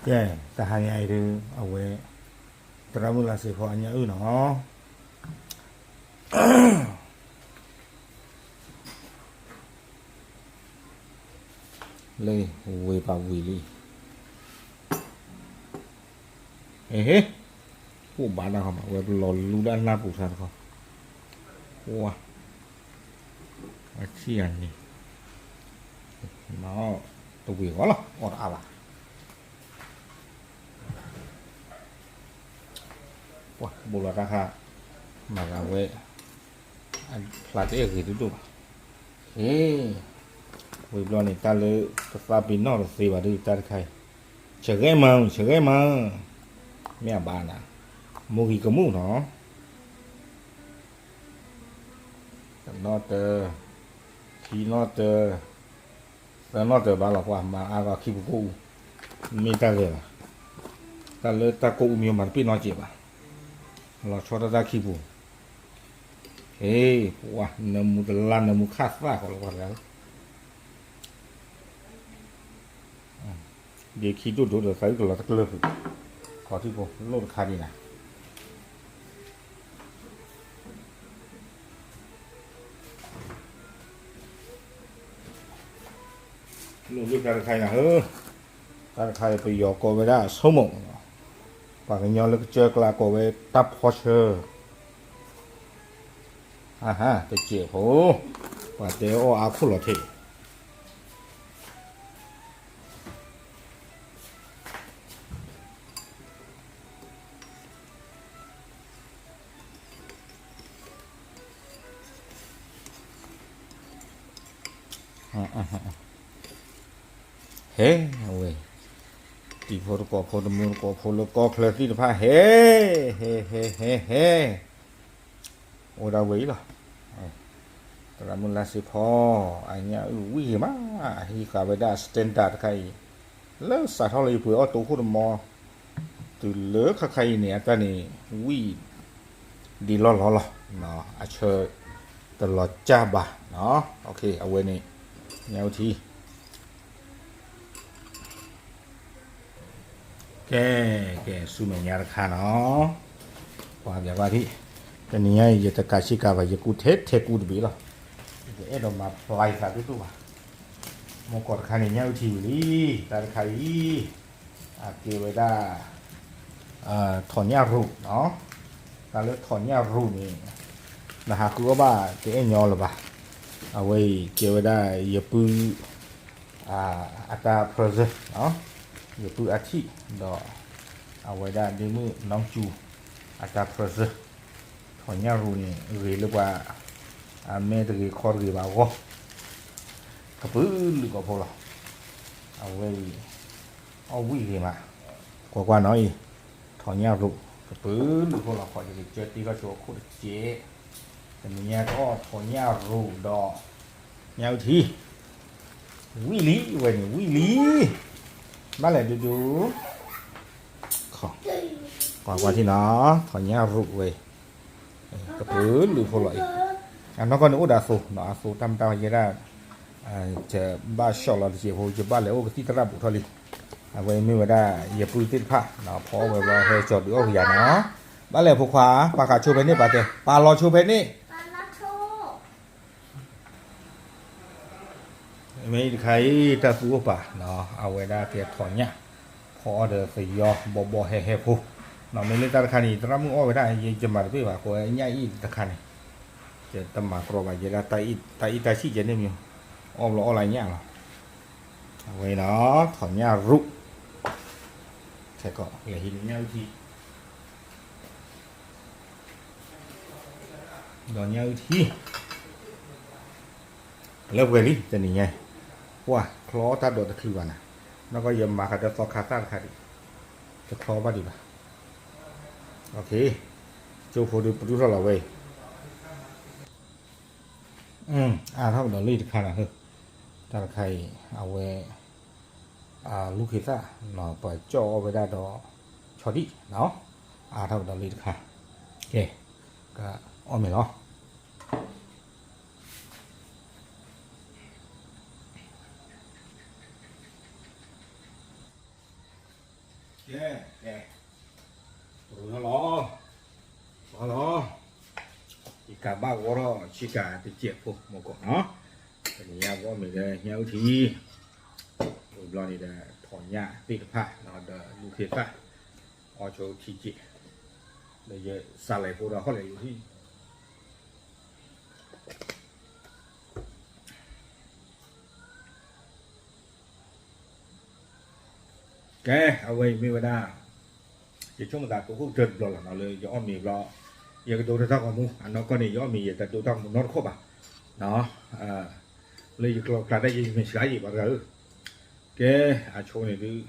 ကဲ, တဟါညါအံၤဒုး အဝဲ သရၣ်မုၣ်လါစ့ဖီအညၣ်အုၣ်နီၤ လၢဝ့ၤပာ်ဝံၤလံ, ဟ့ၣ်ဟ့ၣ်, ကိၣ်ဘၣ်ဒၣ်ဃီမး ဝဲပလီၤလူဒၣ်နၢ်ပူၤထါတခီ, ဝါ, အဆံၣ်အန့ၣ်, တဝံၤဃီလီၤ အီၣ်တအါဘၣ် ပှၤဘိးလီၤတၢ်ခါ, မၤဂၤဝဲ, အဖျါတအဲၣ်ဂ့ၤဒိၣ်ဒိၣ်ဘၣ်. ဟ့ၣ်, ဝံၤဘျီန့ၣ် တၢ်လၢတသးပ့ၤနီၣ်တသ့ဘၣ်ဒုး တၢ်တခါအံၤ, ဆဂဲမၤ, ဆဂဲမၤ, မ့ၢ်အဘၣ်နၤ, မိၢ်ဂံၤကမူၣ်နီၤ, တနီၣ်တၢ, ခံနီၣ်တၢ, သၢနီၣ်တၢဘၣ်လီၤ ပှၤမၤအါဂီၢ်ခံပူၤကိၣ်အူ, မ့ၢ်တၢ်ဂ့ၤဘၣ်, တၢ်လၢတၢ်ကိၣ်အူမ့ၢ်မၤတပ့ၢ်နီတစဲးဘၣ်, လီၤဆီဒၣ်တၢ်ခံပူၤ, ဟ့ၣ်, ပှၤနၢမူတလါ နၢမူခၣ်သၣ်ဃီလီၤ ပှၤတဂၤ ဒ့ခံဒိၣ်ဒိၣ်ဒီး သးအုၣ်ကလီၤတကျၢၢ်ဖုး, ခီထံဖိ လိၣ်တခါဒံးနၤ, လိၣ်လၢတၢ်တခါအံၤနၤဧၢ, တၢ်တခါအံၤ ပယီၤကိးဝဲဒၣ်ဆိမိၣ်, ပှၤကညီလၢကစၢၢ်ကျါကိးဝဲတၢ်ဖီဆၢ, အဟါ တစဲးဖိ, ပှၤတဲအီၣ်အါခိၣ်လီၤထဲ ဟဲဝဲ, တံၤဖိတကိးဖိ တမူတကိးဖိလၢကီၢ်ချၢသ့ၣ်တဖၣ် ဟဲ, ဟဲ ဟဲ ဟဲ ဟဲ အိၣ်ဒၣ်ဝဲအံၤလီၤ, သရၣ်မုၣ်လါစ့ဖီ အညၣ်အုၣ်ဝံၣ်ဂ့ၤမး, ဟံးဃာ်ဝဲဒၣ် standard တခါအံၤ, လၢစးထီၣ်လၢယပှ့ၤအီၣ်တိခိၣ်တမီ, တုၤလၢခါခါအံၤန့ၣ် အတၢ်န့ၣ် ဝံၣ် ဒ်လီၢ်လီၢ်လီၤ, အဆၢတလီၤကၢ်ဘၣ်, အဝဲန့ၣ် ညၣ်အုၣ်ထံ ကဲ, ကဲ ဆူမဲာ်ညါတခါနီၤ, ပှၤဘၣ်ကွၢ်ထံၣ်, တနံၤညါအံၤ ယတကးဆ့ကၤဘၣ် ယကူထဲထဲကူတဘ့ၣ်လီၤ, ယတအဲၣ်ဒိးမၤပျီယသးဒိၣ်ဒိၣ်ဘၣ်, မ့ၢ်ကီးတခါန့ၣ် ညၣ်အုၣ်ထံဝံၤလံ, တၢ်တခါအံၤ အကဲဝဲဒၣ် ထီၣ်ညၣ်ရူးနီၤ, တၢ်လၢထီၣ်ညၣ်ရူးန့ၣ် နဟးဃုအီၣ်ဘၣ်တအဲၣ်ညီလၢၤဘၣ်, အဝဲအံၤကဲဝဲဒၣ်ယပုၢ် အတၢ် present, ယပုၢ်အထံၣ်, ဒီးအဝဲဒၣ်ဒ့မုၣ်နီၢ်စူၤ အတၢ် present, ထီၣ်ညၣ်ရူးန့ၣ် ဂ့ၤလၢပှၤ အမဲာ်တဂ့ၤခီတဂ့ၤဘၣ်အဂီၢ်, ကပုာ်လုာ်ကီၢ်ဖိလီၤ, အဝဲအံၤ အီၣ်ဝံၣ်ဂ့ၤမး, ကွၢ်ကွၢ်နီၤအံၤ, ထီၣ်ညၣ်ရူး ကပုာ်လုာ်ဖိလီၤ, ခီယကစၢၢ်တ့ထီၣ်ဆိအခိၣ်တစဲး, တနံၤညါကအီၣ်ထီၣ်ညၣ်ရူးဒီး ညၣ်အုၣ်ထံ ဝံၣ်လံဝဲန့ၣ် ဝံၣ်လံ, ဘၣ်လဲၣ်ဒူဒူ, ကွၢ်ကွၢ်ထံၣ်နီၤ, ထီၣ်ညၣ်ရူးဝဲ ကပုာ်လုာ်ဖိလီၤအံၤ, အနီၢ်ကီၢ်န့ၣ်အိၣ်ဒီးအသိး, အသိးတၢ်မတၤယဲဒၣ်, ယဘၣ်ဆီၣ်လီၤတစဲးဖိ ယဘၣ်လဲၤအိၣ်ကသံၣ်သရၣ်ဘူးထီၣ်လံ, အဝဲမ့ၢ်ဝဲဒၣ်ယပုၢ်သ့ၣ်တဖၣ်, ဖီအီၣ်ဝဲဘျီဟဲကၠီၤဒုးအီၣ်ကယၤနီၤ, ဘၣ်လဲၣ်ဖိခွါ, ပာ်ဃာ်ဆိဖဲန့ၣ် ပာ်တဲ, ပာ်လီၤဆိဖဲန့ၣ် မ့ၢ်တခါအံၤ တၢ်သူၣ်အိၣ်ပာ်, အဝဲဒၣ်ကဲထီၣ်ညၣ်, ဖီအီၣ်ဒီးသယီဘီဘီဟဲဟဲဖိ, မ့ၢ်လၢတၢ်တခါန့ၣ် သရၣ်မုၣ်အီၣ်ဝဲဒၣ် ယမၤတဘၣ်ဘၣ် ကိးဝဲညၣ်အံၤတခါန့ၣ်, ယတမၤကြီဘၣ် ယဲဒၣ်တၢ်အံၣ်တၢ်ဆံၣ်ကဲန့ၣ်မ့ၢ်, အီၣ်ဘျီအီၣ်လၢညၣ်လီၤ, အဝဲနီၤ ထီၣ်ညၣ်ရူး, ခဲကီးလဲၤဟံးန့ၢ်ညၣ်အုၣ်ထံ ဒီးညၣ်အုၣ်ထံ လၢပှဲၤလံ တနံၤညါအံၤ, ပှၢ်ချီတၢ်ဒိးတချုးဘၣ်နၤ, နီၢ်ကီၢ်ယမၤဃာ်ဒီးသီခါသၣ်တခါဒံး, တချီဘၣ်ဒံးဘၣ်, ကၠိဖိဒုးပတုထီၣ်လီၤဝဲအံၤ, အါထီၣ်ကဒီးလံတခါနၤဟၢ, တၢ်တခါအံၤ အဝဲ လူၤခ့သၣ် ပကၠီၣ်အီၣ်ဝဲဒၣ်ဒီး ဆီဒံၣ်, အါထီၣ်ကဒီးလံတခါ, ကဲ, ကအီၣ်မ့ၤလီၤ. ကဲ, ကဲ, ပရူၤနီၤလီၤ, ပှၤလီၤ, ယကးဘၣ်ဂီၤထီၣ်ဆ့ကၤတစဲးဖိမ့ၢ်ကီးနီၤ, တနံၤညါပအီၣ်မ့ၤဒီးညၣ်အုၣ်ထံ, ဝံၤဘျီန့ၣ်ဒီး ထီၣ်ညၣ်သ့ၣ်တဖၣ်ဒီးလူၢ်ခ့သၣ်, အီၣ်ဆိထံစဲး, ဒီးယစးလဲၤဖိဒီးဟီၣ်လဲၤလူၤထံ ကဲ, အဝဲအံၤမ့ၢ်ဝဲဒၣ် ယဆိကမိၣ်သးကအိၣ်ကတၢၢ်တဘျီလီၤနီၤ, လၢယအီၣ်မ့ၤဘျီ, ယကဒိတၢ်ဂီၤမူ, အနီၢ်ကီၢ်န့ၣ် ယအီၣ်မ့ၤယတဒိတၢ်ဂီၤမူနီတခီၣ်ဘၣ်, လၢယကျီကျါဒၣ်ယမဲာ်ဆှးယံာ်ဘၣ်တဂၤဧၢ, ကဲ, အဆိန့ၣ်ဒုး,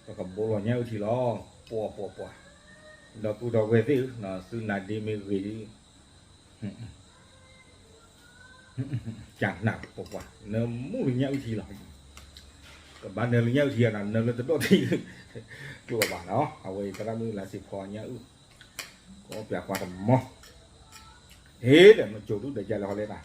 ပကဘိလီၤညၣ်အုၣ်ထံလီၤ, ပှၤပှၤပှၤ, ဒီပုၢ်ဒီဝဲၢ်သ့ၣ်ဧၢ, သုနါဒ့မ့ၢ်ဂ့ၤဒုး ကနၣ်ပပှၤ, နၢမူလၢညၣ်အုၣ်ထံလီၤ, ကဘၣ်နၢလၢညၣ်အုၣ်ထံနီၤ, နၢလၢတဒိၣ်ထံ, ကျိၣ်လီၤဘၣ်နီၤ, အဝဲအံၤသရၣ်မုၣ်လါစ့ဖီညၣ်အုၣ်, ကအိၣ်ပျးကွၢ်တမီၤ, အ့ဒီးမကိၤဒုၣ်ဒီးယလဲၤဟီလဲၤတၢ်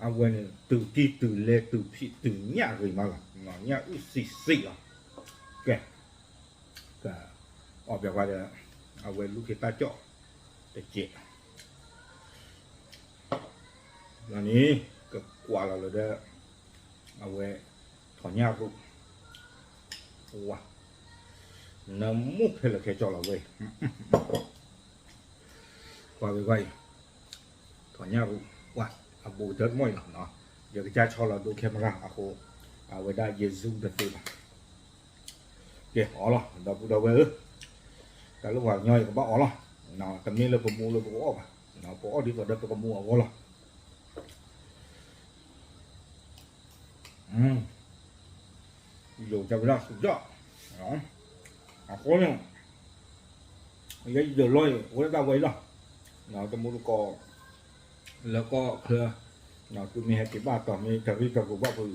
အဝဲန့ၣ် တုၤတံၢ်တုၤလဲၤ တုၤဖံးတုၤညၣ်ဂ့ၤမးလီၤ, ညၣ်အုၣ်စံးစံးလီၤ, ကဲ, အီၣ်ပျးကွၢ်ဒီး အဝဲလူၢ်ခ့သၣ်ကၠီၣ်တစဲး, လီၤန့ၣ် ကကွၢ်လီၤလၢဒီး အဝဲ ထီၣ်ညၣ်ရူး, ဝါ, နၢမူခဲလၢာ်ခဲဆ့လီၤဝဲ, ကွၢ်ဝဲကွၢ်အံၤ, ထီၣ်ညၣ်ရူး, ဝါ, အဘူးကတၢၢ်တမီၢ်အံၤလီၤ, ယကစၢ်ဆီလီၤဒိ camera အဃိ, အဝဲဒၣ်ယ zoom တသ့ဘၣ်, ကဲအီၤလီၤ ဒီပုၢ်ဒီဝဲၢ်ဧၢ, တၢ်လၢပှၤကညီယကဘၣ်အီၤလီၤ, တမ့ၢ်လၢပမူလၢပကအီၣ်ဘၣ်, ပအီၣ်ဒ်သိးဒီးပကမူအဂီၢ်လီၤ. ယိၤကဝဲဒၣ်ဆူၣ်ကၠီၣ်, အဃိန့ၣ် ယဲယဒၢးလီၢ်အံၤ အိၣ်ဒၣ်ဝဲအံၤလီၤ, တမူတကိး လၢကီၢ်ချၢ, သုမ့ၢ်ဟဲက့ၤဘၣ်တီၤ မ့ၢ်တရံးတရိးဘၣ်ဖုး,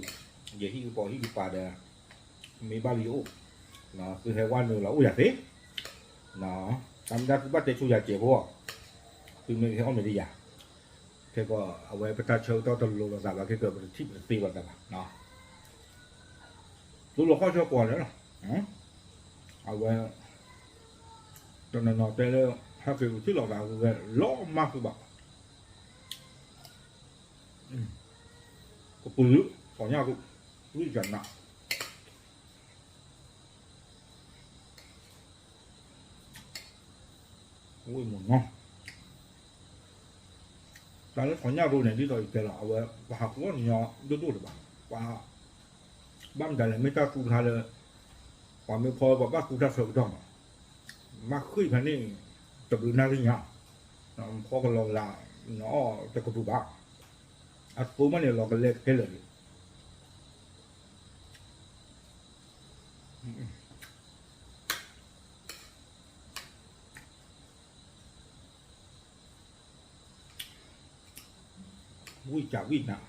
ယဟံၣ်ကပီၤဟံၣ်ကပၤဒီး မ့ၢ်ဘၣ်လၢယအိၣ်, သုဟဲဝဲနုာ်လီၤအိၣ်ယၤသ့, တၢ်မ့ၢ်ဒၣ်သုဘၣ်တဲဆိယၤစဲးဖိ, သုမ့ၢ်ကဟဲအီၣ်မ့ၤဒ်ယၤ, ခဲကီး အဝဲပတၢ်ဆၢကတီၢ်တလိၤလိာ်သးဘၣ် ခဲကီးပတထံၣ်ပတသ့လိာ်သးဘၣ်, သုလီၤခီၣ်ဆၢကွၢ်န့ၣ်လီၤ, အဝဲ တနီၤနီၤတဲလၢ ဟဲက့ၤကထံၣ်လိာ်သးဝဲလီၤမၢ်သုဘၣ်, ကပုာ်လုး ထီၣ်ညၣ်ရူး ဝံၣ်ကနၣ် ဝံၣ်မုၢ်နီၤ, တၢ်လၢထီၣ်ညၣ်ရူးန့ၣ် ဒ်သိးယတဲလီၤ အဝဲ ပဟးဃုအီၣ်ညီဒိၣ်ဒိၣ်တဘၣ်, ပှၤ ဘၣ်မတၤလဲၣ် မ့ၢ်တၢ်ကူၣ်တခါလၢ ပှၤမ့ၢ်ဖီပှၤဘၣ်ကူၣ်တၢ်ဆၢကတီၢ်မး, မ့ၢ်ဃ့ၢ်ဖဲန့ၣ် တဘျုးနၣ်ရံၣ်ညါ, ဖီကလီၤလၢ နအီၣ်တကပူၤဘၣ်, အသိမးန့ၣ် လီၤကလဲခဲလၢာ်န့ၣ် ဝံၣ်ကးဝံၣ်နး,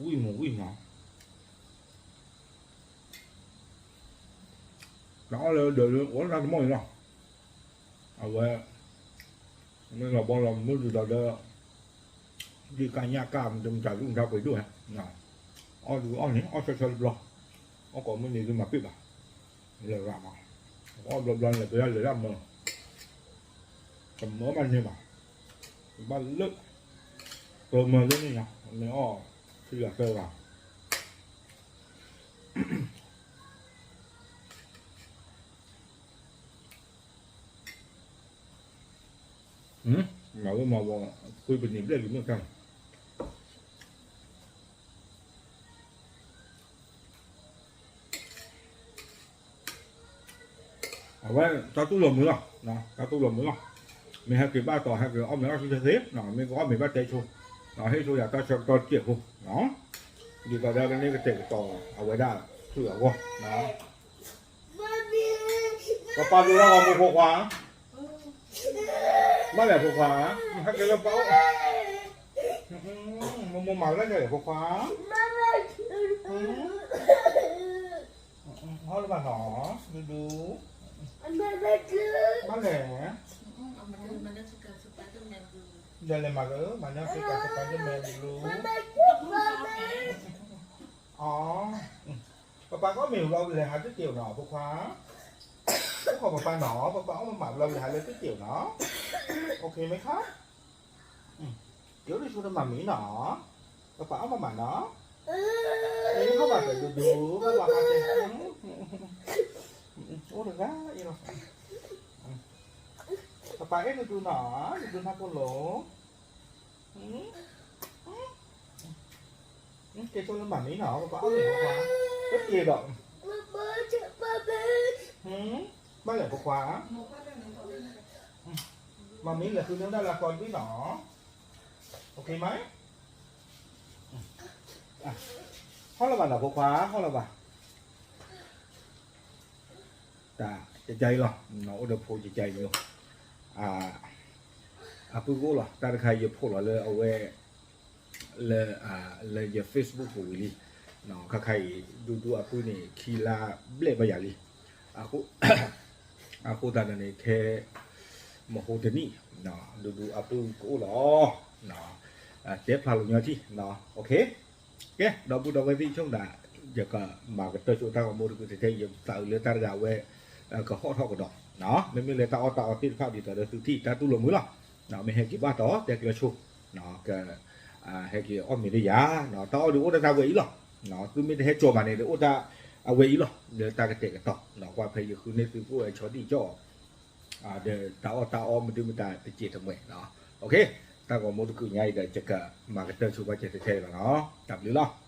ဝံၣ်မုၢ်ဝံၣ်နီၤ, တၢ်အီၣ်လၢဒၢးလၢအိၣ်လၢတၢ်တမီၢ်အံၤလီၤ, အဝဲ မ့ၢ်လီၤဘီလီၤမုၢ်ဒုးဒီး ဒံၣ်ကါညၣ်ကါ မတမတၤဒူၣ်မတၤပှဲၤဒူၣ်ဟဲ, အီၣ်ဒုးအီၣ်န့ၣ် အီၣ်ဆၢဆၢတဘျီ, အီၣ်ကိးမုၢ်နံၤဒုးမၤပ့ၣ်ဘၣ်, လဲၤရၤမး, အီၣ်ဘျီဘျီလဲၤပယၢ်လဲၤဒၣ်မၢ, တမၢဘၣ်န့ၢ်ဘၣ်, ဘၣ်လၢ, ပမၢလၢန့ၣ်ညါ, မ့ၢ်အီၣ်, ထံဂၤသၢဂၤ မၤဝဲမၤဝဲ, ဃုပနံၤဘျဲၣ်လံမ့ၢ်တၢ်, အဝဲ တၢ်တူၢ်လိာ်မုာ်လီၤ, တၢ်တူၢ်လိာ်မုာ်လီၤ, မ့ၢ်ဟဲက့ၤဘၣ်တီၤ ဟဲက့ၤအီၣ်မ့ၤအီၣ်ဆူၣ်ဆဲသ့, မ့ၢ်ကအီၣ်မ့ၤဘၣ်တဲဆိ, ဟ့ၣ်ဆိယၤတၢ်ဆၢကတီၢ်တစဲးဖိ, ဒ်သိးဒီးကန့ၢ်ကတဲာ်ကတီၤအဝဲဒၣ်ဆူၣ်အဂီၢ် ပပၢ်ဒိတၢ်ဂီၤမူဖိခွါ, ဘၣ်လဲၣ်ဖိခွါ, ဟဲက့ၤလၢပၢ်အိၣ်, မိၢ်မိၢ်မၤလၢလဲၣ်ဖိခွါ, ဟီၣ်လၢဘၣ်နီၤ, ဒူဒူ, ဘၣ်လဲၣ်, ဒီးလဲၤမၤကမၤညီက့ၤကး Spiderman လူၤ, အီ, ပပၢ်ကအီၣ်မ့ၤဝံၤလီၤ လဲၤဟးတက့ၢ်နီၤ ဖိခွါ, အိၣ်ခိးပပၢ်နီၤ ပပၢ်အီၣ်မၤမၤဝံၤလီၤ လဲၤဟးလၢတက့ၢ်နီၤ, OK မ့ၢ်ခါ, က့ၤအိၣ်တဆိတမၤမံနီၤ, ပပၢ်အီၣ်မၤမၤနီၤ, အ့ ဟီၣ်ဘၣ်တဒူဒူ ဟီၣ်ဘၣ်ဟါတဲ, အိၣ်တဂၤအံၤလီၤ, ပပၢ်အဲၣ်နဒူနီၤ, နဒူနၢ်ပၢၢ်လိၤ, က့ၤဆိလၢမၤမံနီၤ ပပၢ်အီၣ်မ့ၤဖိခွါ, တက့ၢ်ဒီး, ဘၣ်လဲၣ်ဖိခွါ, မၤမံလဲၤဃုန့ၢ်ဒၣ်လၢအသီတဘ့ၣ်နီၤ, OK မး, ဟီၣ်လီၤဘၣ်နီၤဖိခွါ ဟီၣ်လီၤဘၣ် တၢ်ကကါအံၤလီၤ, အိၣ်ဒီးဖိကကါအံၤမ့ၢ်, အပုၢ်ကအိၣ်လီၤ တၢ်တခါအံၤယဖိးလီၤလၢအဝဲ, လၢ, လၢယ Facebook ပူၤဝံၤလံ, ခါခါအံၤ ဒူဒူအပုၢ်န့ၣ် ခံလါဘျဲၣ်ဘၣ်ယၤလံ, အဃိသတးန့ၣ် ခဲ, မဟိတနံၣ်, ဒူဒူအပုၢ်ကအိၣ်လီၤ, တဲဖျါလိာ်ညီထံၣ်, ကဲ ဒီပုၢ်ဒီဝဲၢ်သ့ၣ်ဆိကမိၣ်ဒၣ်, ယကမၤကတၢၢ်ဆိတၢ်ဂီၤမူတကုာ်ထဲထဲ ယသးအုးလၢတၢ်တဂၤဝဲ, ကဟီၣ်ထီၣ်ကဒီး, မ့မ့ၢ်လၢတၢ်အီၣ်တၢ်အီသ့ၣ်တဖၣ်ဒ်သိးဒီးသုထံၣ်တၢ်တူၢ်လိာ်မုာ်လီၤ, မ့ၢ်ဟဲက့ၤဘၣ်တီတဲကျၢၤဆိ, က, ဟဲက့ၤအီၣ်မ့ၤဒီးယၤ, တၢ်အီၣ်ဒုးအိၣ်တၢ်တၢ်ဝဲအံၤလီၤ, သုမ့ၢ်တဟဲကၠီၤဘၣ်န့ၣ် ဒုးအိၣ်တၢ်အဝဲအံၤလီၤ, လၢတၢ်ကတဲာ်ကတီၤ, ကွၢ်ဖဲယဃုန့ၢ်သုကိၣ်ဝဲဆီဒံၣ်ကၠီၣ် ဒီးတၢ်အီၣ်တၢ်အီမနုၤမတၤတစဲးတမှဲၤ, တၢ်ဂီၤမူတကုာ်ညါအံၤဒီး ယကမၤကတၢၢ်ဆိဘၣ်စဲးထဲထဲလီၤနီၤ, တၢ်ဘျုးလီၤ.